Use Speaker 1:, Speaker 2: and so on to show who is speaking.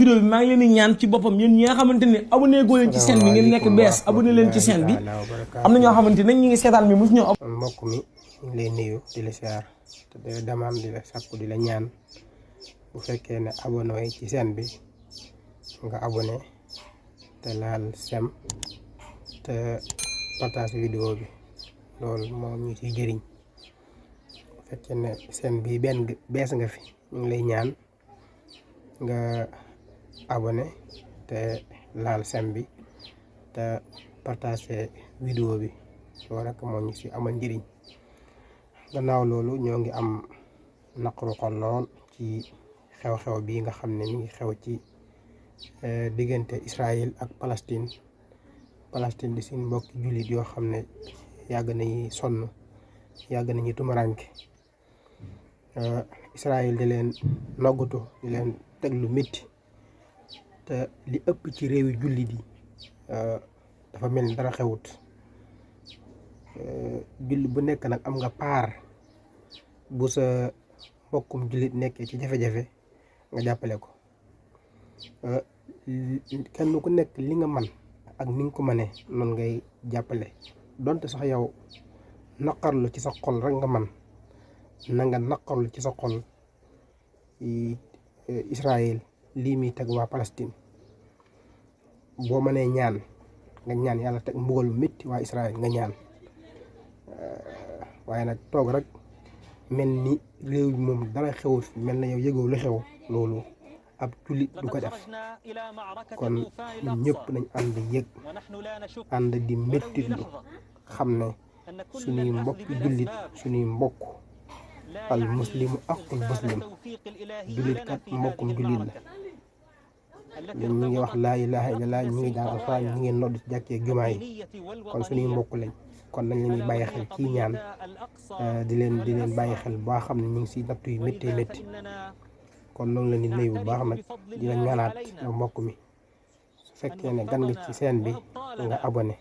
Speaker 1: vidéo bi maa ngi leen di ñaan ci boppam yéen ñi nga xamante ne abonné goo leen ci chaîne bi ngeen nekk bees abonné leen ci chaîne bi am na ñoo xamante ne ñi ngi seetaan mi mosu ñoo
Speaker 2: mbokk mi ñu lay nuyu di la siyaar te di la damaam di la sàkku di la ñaan bu fekkee ne abonné ci chaîne bi nga abonné te laal sem te partage vidéo bi loolu moo ñu ciy jëriñ bu fekkee ne chaîne bi benn bees nga fi ñu ngi lay ñaan nga abonné te laal sem bi te partage vidéo bi loolu rek moo ñu ci amal njëriñ. gannaaw loolu ñoo ngi am naqaru xol lool ci xew-xew bi nga xam ne mi ngi xew ci diggante Israël ak Palestine di suñ mbokki jullit yoo xam ne yàgg nañu sonn yàgg nañu tumuraanke Israël di leen noggatu di leen teg lu métti te li ëpp ci réewi jullit yi dafa mel ni dara xewut. jullit bu nekk nag am nga paar bu sa mbokkum jullit nekkee ci jafe-jafe nga jàppale ko kenn ku nekk li nga man ak ni nga ko mënee noonu ngay jàppale donte sax yow naqarlu ci sa xol rek nga man na nga naqarlu ci sa xol Israël lii muy teg waa Palestine boo mënee ñaan nga ñaan yàlla teg mbugal métti waa Israël nga ñaan waaye nag toog rek mel ni réew mi moom dara xewul mel na yow yëgoo lu xew loolu ab jullit du ko def kon ñun ñëpp nañ ànd yëg ànd di méttitlu xam ne suñuy mbokki jullit suñuy mbokk al muslimu aqul muslim jullit kat mbokkum jullit la ñun ñi ngi wax laa ilaha illallah ñi ngi jàng alxuraan ñi ngi nodd ci jàkkee jumaa yi kon suñuy mbokk lañ kon nañ leen di bàyyi xel ci ñaan di leen bàyyi xel baa xam ne ñu ngi si nattu yu méttee métti kon loolu la ni nuyu bu baax nag di la ñaanaat yow mbokk mi su fekkee ne gan nga ci chaîne bi nga abonné